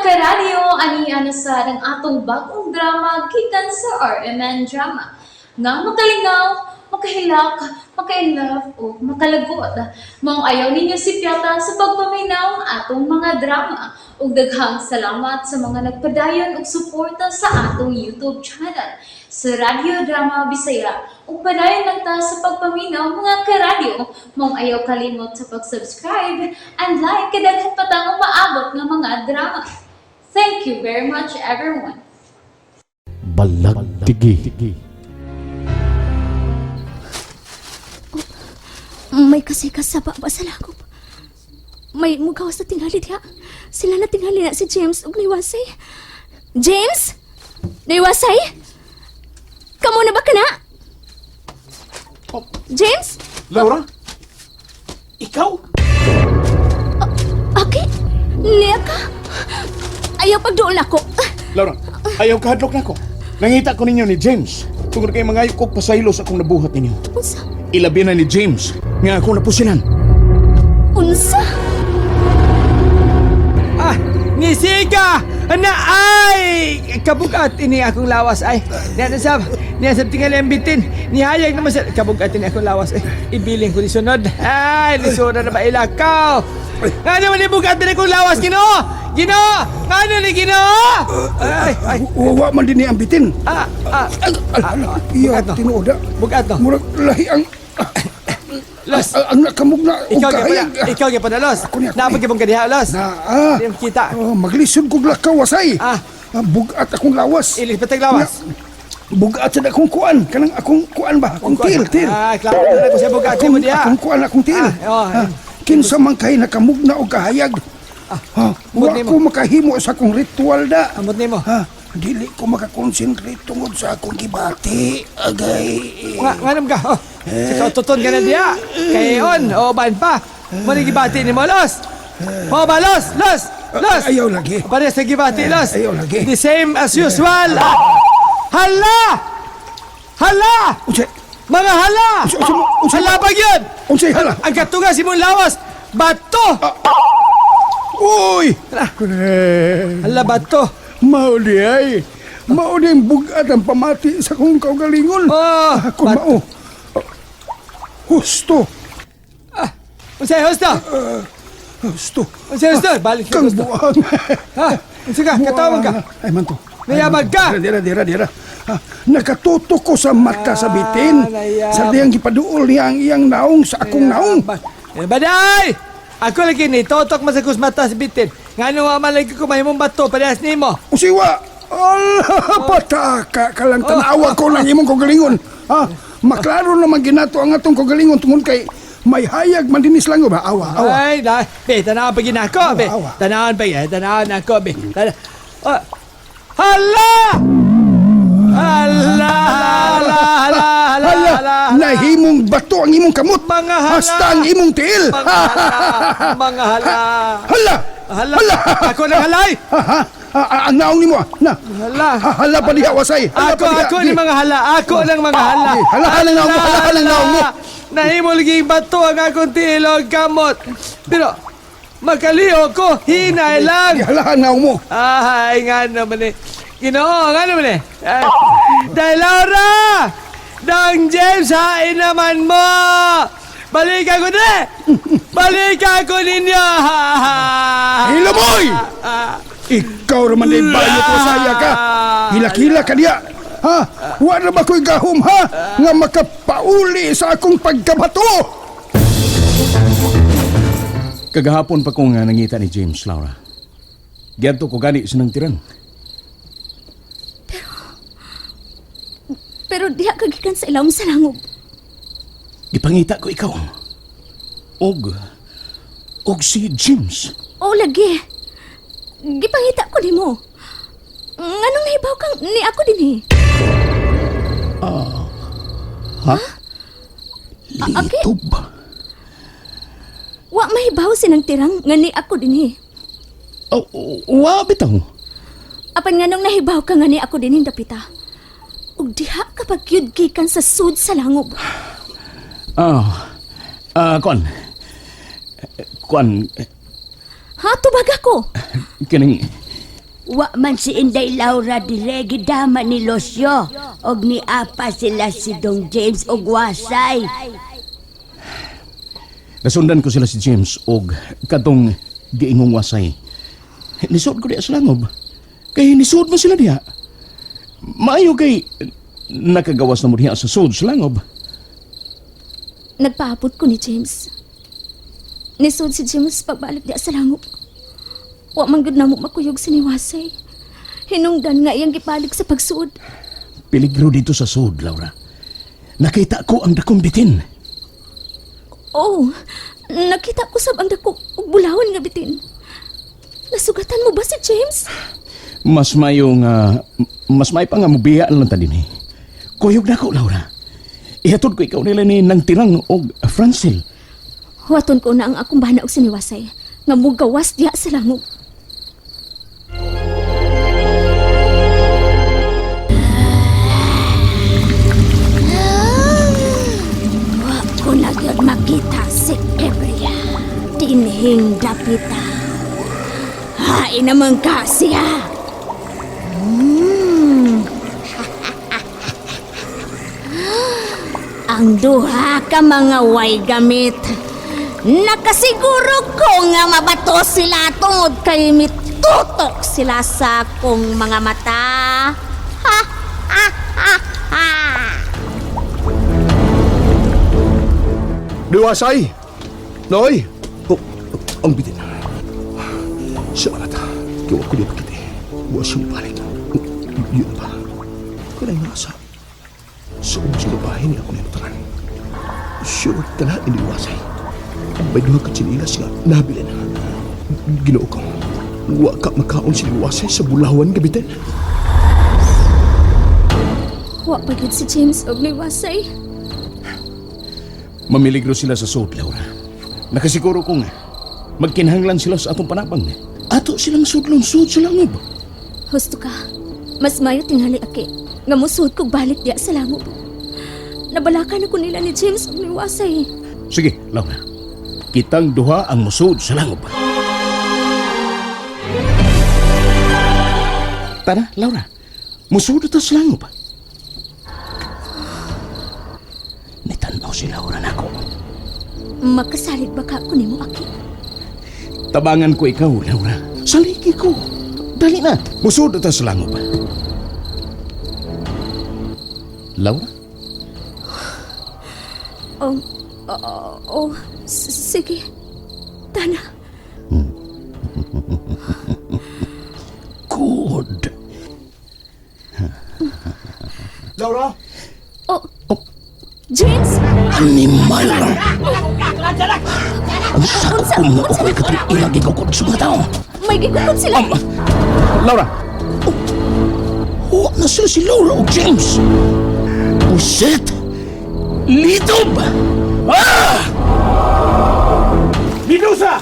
Karadyo, ani na sad ang atong bagong drama gikan sa RMN Drama nga makalingaw, makahilak, maka-inlove o makalagot. Maong ayaw ninyo sipyata sa pagpaminaw ang atong mga drama. Ug daghang salamat sa mga nagpadayon og suporta sa atong YouTube channel sa Radyo Drama Bisaya. Ug padayon lang ta sa pagpaminaw, mga karadyo. Maong ayaw kalimot sa pag-subscribe and like kay daghan pa tang umaabot nga mga drama. Thank you very much, everyone. Balagtigi. May kasikas sa baba sa lakop. May mugaw sa tingali diha. Sila na tingali na si James ug Naiwasay. James? Naiwasay? Kamo na ba kana? James? Laura? Ikaw? Okay. Niya ka? Ayaw pagduol nako. Laura, ayaw kahadlok nako. Nangita ko ninyo ni James. Tungod kay mga kog pasaylo sa akong nabuhat ninyo. Unsa? Ilabi na ni James nga ako napusilan. Unsa? Ah, nisika! Na ay! Kabugat ini akong lawas ay. Niya na sab, niya sab tingali ang bitin. Nihayag naman sa kabugat ini akong lawas ay. Ibilin ko ni sunod. Ay, lisura na ba ilakaw? Nga naman ni bugat ini akong lawas, Ginoo! Ginoo! Nga ni Ginoo! Ay, ay, Wa man din ni ang bitin. ah, ah, Ala, iya, bugat no. tinuod na. Bugat no. Murag lahi ang Los! ang nakamog na og Ikaw gyud kahayag. pa, ikaw gyud pa na, Los. Ako ni, ako ni. Napagibong ka diha, Los. Na, ah. Di mo kita. Oh, maglisod kog lakaw wasay. Ah. Ah, bugat akong lawas. Ilis patag lawas. Bugat sa akong kuan, kanang akong kuan ba? Akong til, til. Ah, klaro na ko sa bugat mo diha. Akong kuan, akong til. Ah, oh. Ah, kinsa man kay nakamog na og kahayag. Ah, amot wa nimo. ko makahimo sa akong ritual da. Amot nimo. Ha, dili ko makakonsentrate tungod sa akong gibati. Agay. Nga, nga naman ka. Oh, sa kaututon ka na diya. Kay on, o ban pa. Mo ni gibati ni mo, Los. Mo ba, Los? Los! Los! Ayaw lagi. Pare sa gibati, Los. Ayaw lagi. The same as usual. Ah! Hala! Hala! Unsay? Mga hala! Unsa unsa mo- unsa Hala ba yun? Unsay hala? Ang katunga si mong lawas, bato! Uy! Hala, bato. Mao di ay. Mao di ang bugat ang pamati sa akong kaugalingon. Oh, Kung bato. mao. Husto. Unsay husto? Husto. Unsay husto? Balik ka Kang husto. buang. Ha? Unsa ka? Katawag ka. Ay man to. Nayabag ka! Dira, dira, dira. Ah, nakatuto ko sa mata sa bitin. Ah, nayabag. Sa diyang gipaduol niya ang iyang naong sa akong naong. Eh, baday! Ako lagi ni, totok man sa mata sa bitin. Nga nung man lagi ko mahimong bato, parehas nimo. Usiwa! Ala, pataka ka lang tanawa ko ng imong kaugalingon. Ha? Maklaro naman ginato ang atong kaugalingon tungod kay may hayag man dinis lang ba? Awa, awa. Ay, da, be, tanawan pa ginako, be. Awa, awa. Tanawan pa, eh, tanawan ako, be. Oh. Hala! Hala, hala, hala, hala, Hala, hala. nahimong bato ang imong kamot. Mga hala. Hasta ang imong tiil. Mga hala, mga hala. Hala! Hala. Ako nang halay. Ha, ha, ha, ang naong nimo ah. Na. Hala. Ha, hala pa diha wasay. Hala Ako, pa diha. ako ni Di. mga hala. Ako ng mga hala. Di, hala, hala ng naong mo, hala, hala ng naong mo. Nahimo lagi bato ang akong tiil og kamot. Pero, makaliho ko, hinay lang. Di, hala ang naong mo. Ay, nga naman eh. Ginoo, nga naman eh. Ay, Dahil Laura! Dang James, hain naman mo! Balikan ko na! Balikan ko ninyo! Hilamoy! Ah, Ikaw raman ay bayot wasaya ka. Hilak-hilak ka diha. Ha? Wa na ba ko'y gahom ha? Nga makapauli sa akong pagkabato. Kagahapon pa ko nga nangita ni James, Laura. Giadto ko gani sa nangtiran. Pero diha ka gikan sa ilawom sa langob. Gipangita ko ikaw. Og si James. O lagi. Gipangita ko nimo. Nganong nahibaw kang ni ako dinhi? Ha? Ah, okay. Litob. Wa mahibaw sinang tirang nga ni ako dinhi. Oh, wa bitaw. Apan nganong nahibaw ka nga ni ako dinhi dapita. Ug diha ka pagyud gikan sa sud sa langob. Ah. Ah, kuan. Kuan, Ha, tubag ako. Kining Wa man si Inday Laura dire gidama ni Lucio og ni apa sila si Dong James og Wasay. Nasundan ko sila si James og kadtong giingong wasay. Nisod ko diha sa langob. Kay nisod mo sila diha. Maayo kay nakagawas na mo diha sa sud sa langob. Nagpaabot ko ni James. Nisod si James pagbalik diya sa langob. Wa man gud namo makuyog si Niwasay. Hinungdan nga iyang gipalig sa pagsuod. Peligro dito sa sud, Laura. Nakita ko ang dakong bitin. Oh, nakita ko sab ang dako og bulawan nga bitin. Nasugatan mo ba si James? Mas mayo nga mas may pa nga mubiya lang ta dinhi. Kuyog na ko, Laura. Ihatod ko ikaw nila ni nang tirang og Francel. Huwaton ko na ang akong bana og siniwasay nga mugawas diha sa langob. Wa ko na gyud makita si Ebria. Dinhing dapita. Hain naman ka siya. Ang duha ka mga way gamit. Nakasiguro ko nga mabato sila tungod kay mitutok sila sa akong mga mata. Ha ha ha ha. Diwasay! Noy! Oh, ang bitin. Sa alata, kiwa ko di pakiti. Wa siya mabalik. Yun ba? Kanay nasa. Suong sa babae niya ako ninutangan. Sure ka na iniwasay. May duha ka tsinilas nga nabili na. Ginoo ko. Wa ka makaon si Liwasay sa bulawan gabitin. Wa pa gyud si James og niwasay. Mamiligro sila sa sud, Laura. Nakasiguro kong magkinahanglan sila sa atong panabang. Ato silang sudlon sud sa langob. Husto ka. Mas mayo tingali aki nga musuod kog balik diha sa langob. Nabalakan ako nila ni James og niwasay. Sige, Laura. Kitang duha ang musud sa langob. Tara, Laura. Musud ta sa langob. Nitanaw si Laura nako. Makasalig ba ka ko nimo aki? Tabangan ko ikaw, Laura. Saligi ko. Dali na. Musud ta sa langob. Laura? Oh, oh, oh, sige. Tana. Good. Laura! Oh, James! Animal! Ang sakop ko mga ukoy katong ilang gikukod sa mga tao. May gikukod sila. Laura! Oh, huwa na sila si Laura o James! Puset! Litob! Ah! Medusa!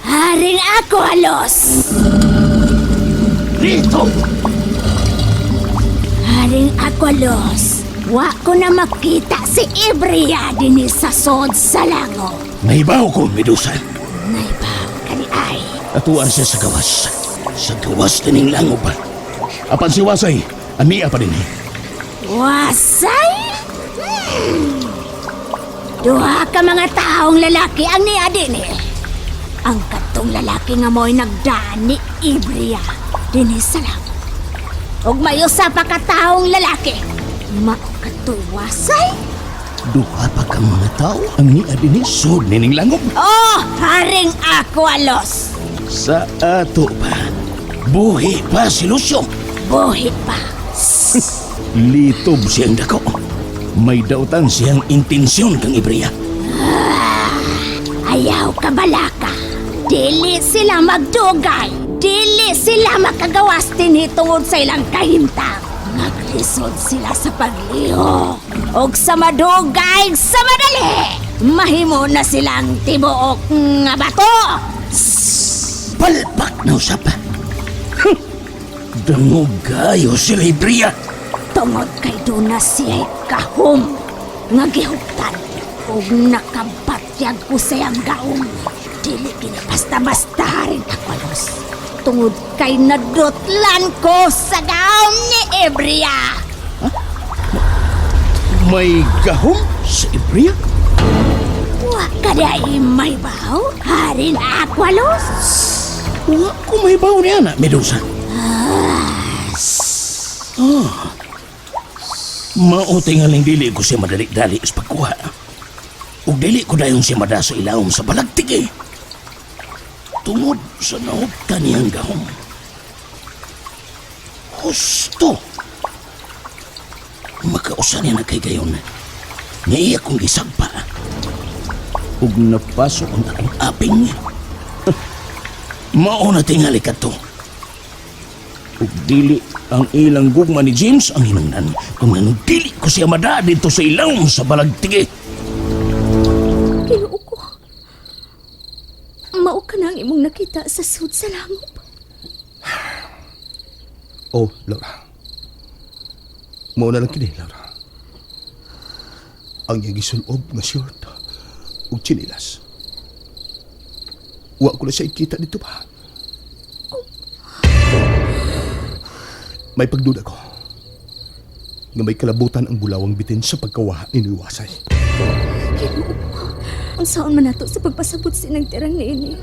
Haring ako halos. Litob! Haring ako halos. Wa ko na makita si Ibria dinhi sa sod sa lango. Nahibaw ko, Medusa. Naibaw kani ay. Atuan siya sa gawas. Sa gawas tining langob. Apan si Wasay, ania pa din eh. Wasay? Duha ka mga taong lalaki ang niya dinhi. Ang katong lalaki nga mo'y nagdaan ni Ibria dinhi sa lango. Ug may usa pa ka taong lalaki. Mao katoy wasay? Duha pa kang mga tao ang nia din eh. Sud nining langob. Oh, haring ako alos. Sa ato pa, buhi pa si Lucio. Buhi pa. Litob siyang dako. May dautan siyang intensyon kang Ibria. Ayaw ka balaka. Dili sila magdugay. Dili sila makagawas dinhi tungod sa ilang kahimtang. Naglisod sila sa pagliho. Og sa madugay sa madali. Mahimo na silang tibuok nga bato. Palpak na usap. Huh. Dangog kayo sila Ibria. Tungod kay doon na siya'y kahom nga gihuptan ug nakabatyag ko sa iyang gaong. Dili kini basta-basta rin ako alos. Tungod kay nadutlan ko sa gahom ni Ebria. May gahom sa Ibria? Wa ka di may baw? Harin Aqualos? Wa ko may baw niya na, Medusa. Ah. Mao tingaling dili ko siya madali-dali sa pagkuha. Ug dili ko dayon siya mada sa ilawom sa balagtig eh. Tungod sa naot kaniyang gahom. Husto. Makausa niya na kay gayon. Nga iya kong gisagpa. Ug napasok ang akong aping. Mao na tingali kadto. Ug dili ang ilang gugma ni James ang hinungdan kung anong dili ko siya mada dito sa ilawom sa balagtigi. Ginoo ko. Mao ka na ang imong nakita sa sud sa langop. Oh, Laura. Mao na lang kini, Laura. Ang iyang gisulob nga short ug tsinilas. Wa ko na siya ikita dito pa. May pagduda ko nga may kalabutan ang bulawang bitin sa pagkawaha ni Niwasay. Ginoo ko. Ang saon man nato sa pagpasabot sinang tirang niini.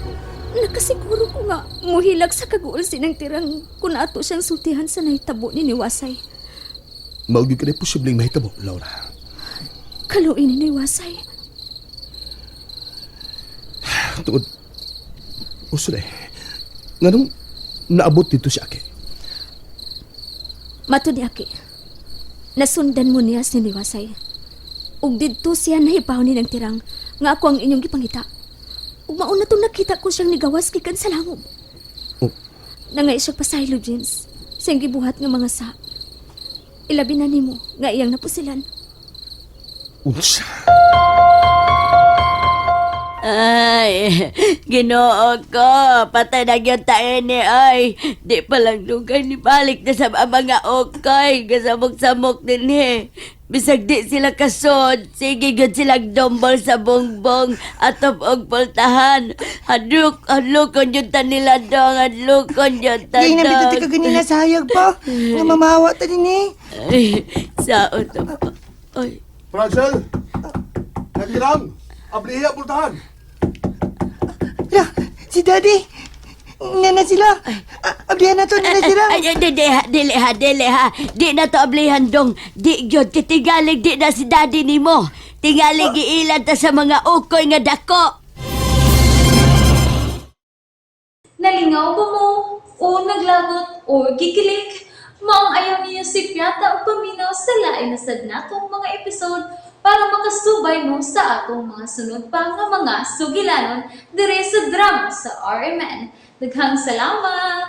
Nakasiguro ko nga muhilak sa kaguol sinang tirang kung ato siyang sultihan sa nahitabo ni Niwasay. Mao gyud kani posibleng mahitabo, Laura. Kaluin ni Niwasay. Tungod, uso na eh. Nganong naabot dito si Ake? Mato ni Aki. Nasundan mo niya si Niwasay. Ug didto siya nahibaw ni ng tirang nga ako ang inyong gipangita. Ug mauna tong nakita ko siyang nigawas gikan sa langob. Oh. Nangay siya pasaylo, James. Sa iyang gibuhat nga mga sa. Ilabi na nimo nga iyang napusilan. Unsa? Ay, Ginoo ko, patay na gyud ta ini ay. Di pa lang dugay ni balik na sa mga okay, gasamok-samok dinhi. Bisag di sila kasod, sige gyud silang dombol sa bongbong atop og pultahan. Hadlok, hadlokon gyud ta nila dong, hadlokon gyud ta Gay na dong. bituti ka ganina sa hayag pa. Nga mamawa ta din eh. Ay, saot na pa. Ay. Francel! Nagtirang! Abliya, pultahan! Hala, si Daddy. Nana sila. Ablihan na to, nana sila. Ay, ay, di, di, ha, dili ha, dili ha. Di na to ablihan dong. Di gyud titingalig di na si daddy nimo. Tingalig giilan ta sa mga ukoy nga dako. Nalingaw ba mo? O naglagot o gikilig? Maong ayaw niyo si Piata ang paminaw sa lain na sad natong mga episode para makasubay mo sa atong mga sunod pa nga mga sugilanon dire sa drama sa RMN. Daghang salamat!